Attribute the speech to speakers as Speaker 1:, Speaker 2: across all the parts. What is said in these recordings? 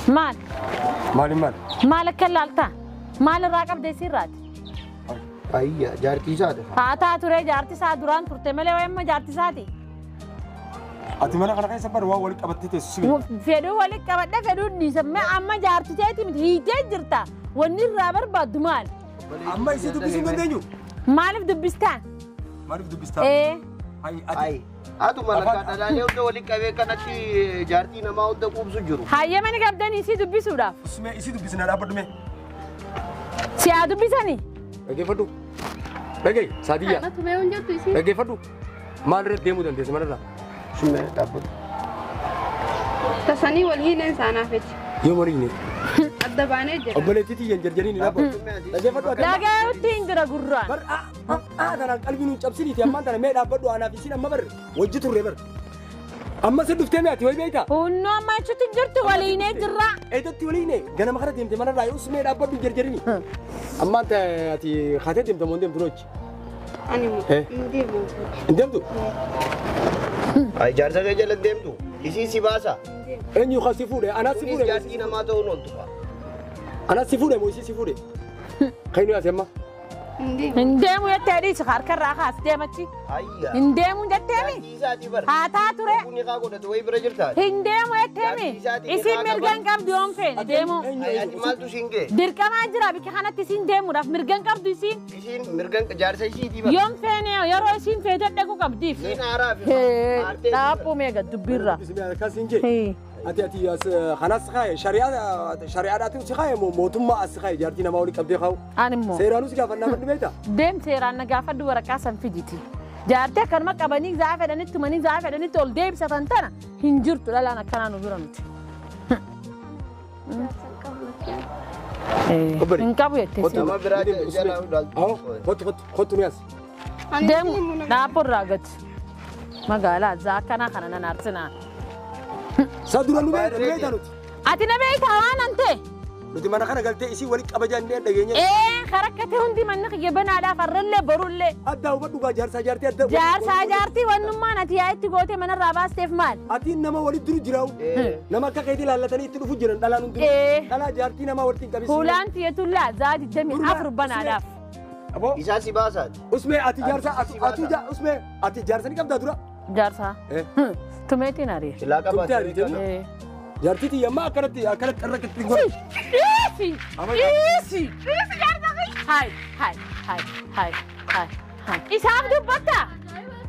Speaker 1: Maal?
Speaker 2: Maaliin maal?
Speaker 1: Maal akka laaltaa? Maal irraa qabdee sirraati?
Speaker 3: Ayya jaartii isaati.
Speaker 1: Haa taa ture jaartii isaa duraan turte malee waa'ee amma jaartii isaati.
Speaker 2: Ati mana kana keessa bar waa walitti qabattee teessu si beekta.
Speaker 1: Fedhuu walitti qabadhe fedhuu dhiisa. Amma jaartii teeti miti hiitee jirta. Wanni irraa barbaaddu maal?
Speaker 2: Amma isii dubbisuu hin dandeenyu?
Speaker 1: Maaliif dubbistaan?
Speaker 2: Maaliif dubbistaa?
Speaker 1: Ee.
Speaker 2: Ati.
Speaker 3: Atuma lakkaa dhalaalee hunda walitti qabee kanatti jaartii namaa hunda quubsu jiru.
Speaker 1: Hayyama ni qabdanii isii dubbisuudhaaf.
Speaker 2: Usmee isii dubbisnaa dhaabbadhu mee.
Speaker 1: Si haa dubbisanii?
Speaker 2: Dhaggeeffadhu. Dhagahi Saadiyyaa.
Speaker 4: Kana tumee hin jettu isii.
Speaker 2: Dhaggeeffadhu. Maal irra deemuu dandeessa manarraa?
Speaker 3: Sumee dhaabbadhu.
Speaker 4: Tasanii wal hiineen saanaaf jecha.
Speaker 2: Yoo marii ne.
Speaker 4: Adda baanee jira.
Speaker 2: Obboleettii tiyyan jarjariin dhaabbadhu. Dhaggeeffadhu ati.
Speaker 1: Dhaga'utti hin jira gurraan.
Speaker 2: Bar tanaan qalbii nuun cabsiniiti ammaan tana mee dhaabbadhu anaaf isiin amma bar wajji turre bar. Amma si dhuftee mee ati wayi beektaa?
Speaker 1: Hunnoo amma achitti hin jirtu waliinee jirra.
Speaker 2: Eedatti waliine ganama kana deemte manarraa yoo usmee dhaabbadhu jarjarini. Ammaan ati kaatee deemte moo hin deemtu nochi?
Speaker 4: Ani immoo hin deemu.
Speaker 2: Hin deemtu?
Speaker 3: Ay jaarsa kee jala deemtu. Isii si baasa.
Speaker 2: Eenyu kan si fuudhe? Anaa si
Speaker 3: Kunis
Speaker 2: fuudhe.
Speaker 3: jaartii namaa ta'uun ooltu fa'a.
Speaker 2: Anaa si fuudhe moo isii si fuudhe? Kan inni ati amma?
Speaker 4: Hin deemu.
Speaker 1: Hin deemu jettee dhiisi harkarraa kaas deemachi.
Speaker 3: Ayya.
Speaker 1: Hin deemu jetteemi?
Speaker 3: Jaartii isaatii bar.
Speaker 1: Haa taa ture.
Speaker 3: Kun kaa godhatu wayii bira jirtaa?
Speaker 1: Hin deemu jetteemi? Isin mirga hin qabdu yoon feene deemu.
Speaker 3: Ati maaltu siin ga'e?
Speaker 1: Dirqamaa jira bikka kanatti isin deemuudhaaf mirga hin qabdu isin.
Speaker 3: Isiin mirga jaarsa isiitii bar.
Speaker 1: Yoon feene yeroo isin feete dhaquu qabdiif.
Speaker 3: Isiin haaraa fi aartee.
Speaker 1: Dhaabbuu meeqa dubbirra.
Speaker 2: Akkas hin jee. Ati ati as kanas kaaye shari'aadhaatu si kaaye moo mootummaa as kaaye jaartii namaa waliin qabdee kaa'u.
Speaker 1: Ani immoo.
Speaker 2: Seeraanus gaafannaa maddu beektaa?
Speaker 1: Deem seeraan na gaafadhu waraqaa san fiditi. Jaartii akkanuma qabanii zaa fedhanitti tumanii zaa fedhanitti ol deebisatan tana hin jirtu dhalaan akkanaa nu bira miti. Hin qabu jettee si.
Speaker 3: Nama biraa jala
Speaker 2: Awoo kottu kottu kottu ni as.
Speaker 1: Deemu dhaabboo irraa gati. Magaalaa zaa akkanaa kana nan aarsinaa.
Speaker 2: Sa dura nu beektaa nuti.
Speaker 1: Ati na beektaa waan an ta'e.
Speaker 2: Nuti mana kana galtee isii walitti qabajannee dhageenya.
Speaker 1: Ee karakkate hundi manni kiyya banaadhaaf har'allee borullee.
Speaker 2: Adda hubadhu gaa jaarsaa jaartii adda.
Speaker 1: Jaarsaa jaartii wannummaan ati yaa'itti gootee manarraa baasteef maal?
Speaker 2: Ati nama walitti duru jiraa'u. Nama akka keetii laallatanii itti dhufu jiran dhalaan hundi. Dhalaa jaartii nama walitti hin qabisiin.
Speaker 1: Fuulaan tiyyatullaa zaa 24 banaadhaaf.
Speaker 2: Aboo.
Speaker 3: Isaa si baasaati.
Speaker 2: Usmee ati jaarsaa atu usmee ati jaarsa ni qabdaa dura.
Speaker 1: Jaarsaa. Tumeetiin ari'e.
Speaker 3: Silaa
Speaker 2: Tumtee ari'e. Jaartii tiyya ammaa akkanatti akkanatti irra itti godhu.
Speaker 1: Dhiisi! Dhiisi! Dhiisi jaarsa kiyya! Hai hai hai hai hai hai. Isaaf dubbatta!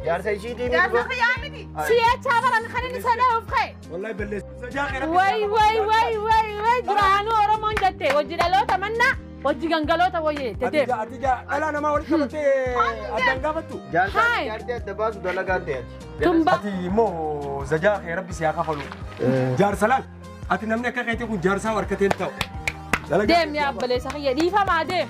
Speaker 3: Jaarsa isiitii miti.
Speaker 1: Jaarsa kiyyaa miti. Si'achaa baran kan inni sada'uuf ka'e.
Speaker 2: Wallahi balleessa.
Speaker 1: Way way way way way duraanuu Oromoon jette hojii dhaloota mannaa hojii gangaloota wayyee jettee.
Speaker 2: Ati dhalaa namaa walitti qabattee addaan gaafattu.
Speaker 3: Jaarsa jaartii adda baasu dalagaan ta'e ati.
Speaker 1: Tumba.
Speaker 2: Ati immoo zajaa kee rabbi si haa kafalu. Jaarsa laal. Ati namni akka keetii kun jaarsaa harkateen ta'u.
Speaker 1: Deem yaa obboleessa kiyya dhiifamaa deem.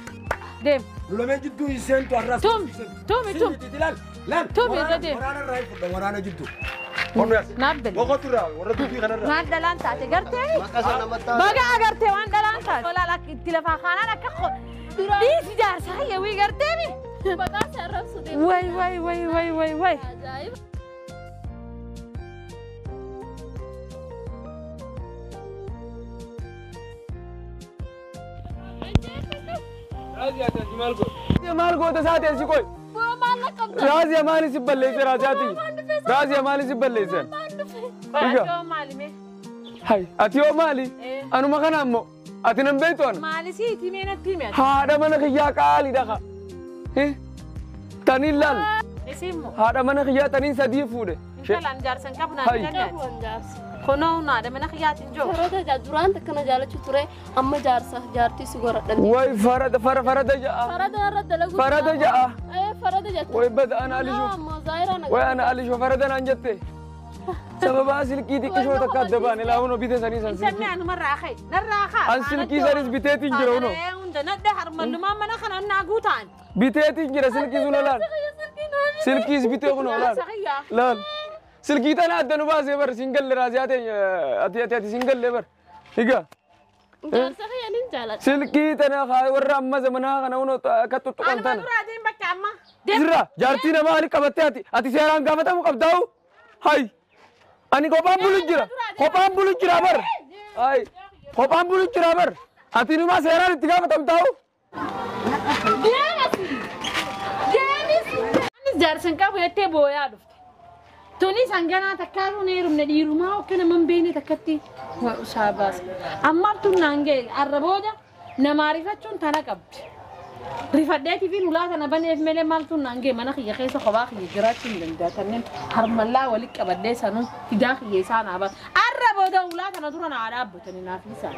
Speaker 1: Deem.
Speaker 2: Lulameen jidduu hin seentu har'as.
Speaker 1: Tum tumi tum.
Speaker 2: Laal laal.
Speaker 1: Tumi irra deem.
Speaker 2: Waraana irraa hin fudha waraana jidduu.
Speaker 1: Naaf belle.
Speaker 2: Boqotu irraa warra dubbii kanarraa.
Speaker 1: Waan dhalaan taate gartee.
Speaker 3: Maqasa namatti taate.
Speaker 1: Baga agartee waan dhalaan taate. Olaal akka itti lafaa kaanaan akka dhiisi jaarsa kiyya wii gartee mi.
Speaker 4: Maqaa isaa arrabsu deemu.
Speaker 1: Way way way way way way.
Speaker 4: Ajaa'iba.
Speaker 5: Maal goota saateen si qoy? Raaziyaa maali si balleesse raaziyaati? Raaziyaa maali si balleesse? Hai, ati yoo maali? Anuma kana ammoo ati nan beektu ana.
Speaker 1: Maali siiti mee natti himi ati?
Speaker 5: Haadha mana kiyyaa qaaliidha ka. Taniin laal.
Speaker 1: Isin moo?
Speaker 5: Haadha mana kiyyaa taniin sadii fuudhe.
Speaker 1: Intalaan jaarsan qabu naan dandaati. Kunoo haadha mana kiyyaatiin jiru.
Speaker 4: Farada duraan akkana jaalachuu ture amma jaarsa jaartii si godhadhan.
Speaker 5: Way farada fara farada ja'a.
Speaker 4: Farada irra dalagu.
Speaker 5: Farada ja'a.
Speaker 4: Farada jette.
Speaker 5: Way bada ana alishu. Way ana alishu farada naan jette. Sababa silkii xiqqishoo takka adda baane laahuun bitee sanii san silkii.
Speaker 1: Intalli anumarraa ka'e narraa ka'a.
Speaker 5: An silkii sanis biteetiin jira hunoo.
Speaker 1: Hunda nadda harmallumaan mana kana naa guutaan.
Speaker 5: Biteetiin jira silkii sun olaal. Silkiis bitee kun olaal. Laal. Silkii tana adda nu baasee bar siin galle raaziyaa ta'e ati ati ati siin galle bar. Higa.
Speaker 4: Jaarsa kiyya nin jaaladha.
Speaker 5: Silkii tana warra amma zamanaa kana hunoo akka tuttuqan tana.
Speaker 1: Anuma duraa deem bakka amma.
Speaker 5: Sirra jaartii namaa ali qabattee ati ati seeraan gaafatamu qabdaa'u. Hay. Ani kophaan bulu jira. Kophaan bulu jira bar. Hay. Kophaan bulu jira bar. Ati numa seeraan itti gaafatamtaa'u.
Speaker 1: Deemasi! Deemisi! Anis jaarsa hin qabu jettee booyaa dhufte. Tunis hanganaa takkaa hin heerumne dhiirumaa akka nama hin beekne takkatti shaabaas. Ammaaf tun naan ga'e arra booda namaa rifachuun tana qabdi. Rifadheetii fi ulaa tana baneef malee maal tun naan ga'e mana kiyya keessa kophaa kiyya jiraachuu hin danda'a. Kanneen harmallaa walitti qabadhee sanuu fidaa kiyya isaan haa baas. Arra booda ulaa tana dura naa dhaabbatanii naaf isaan.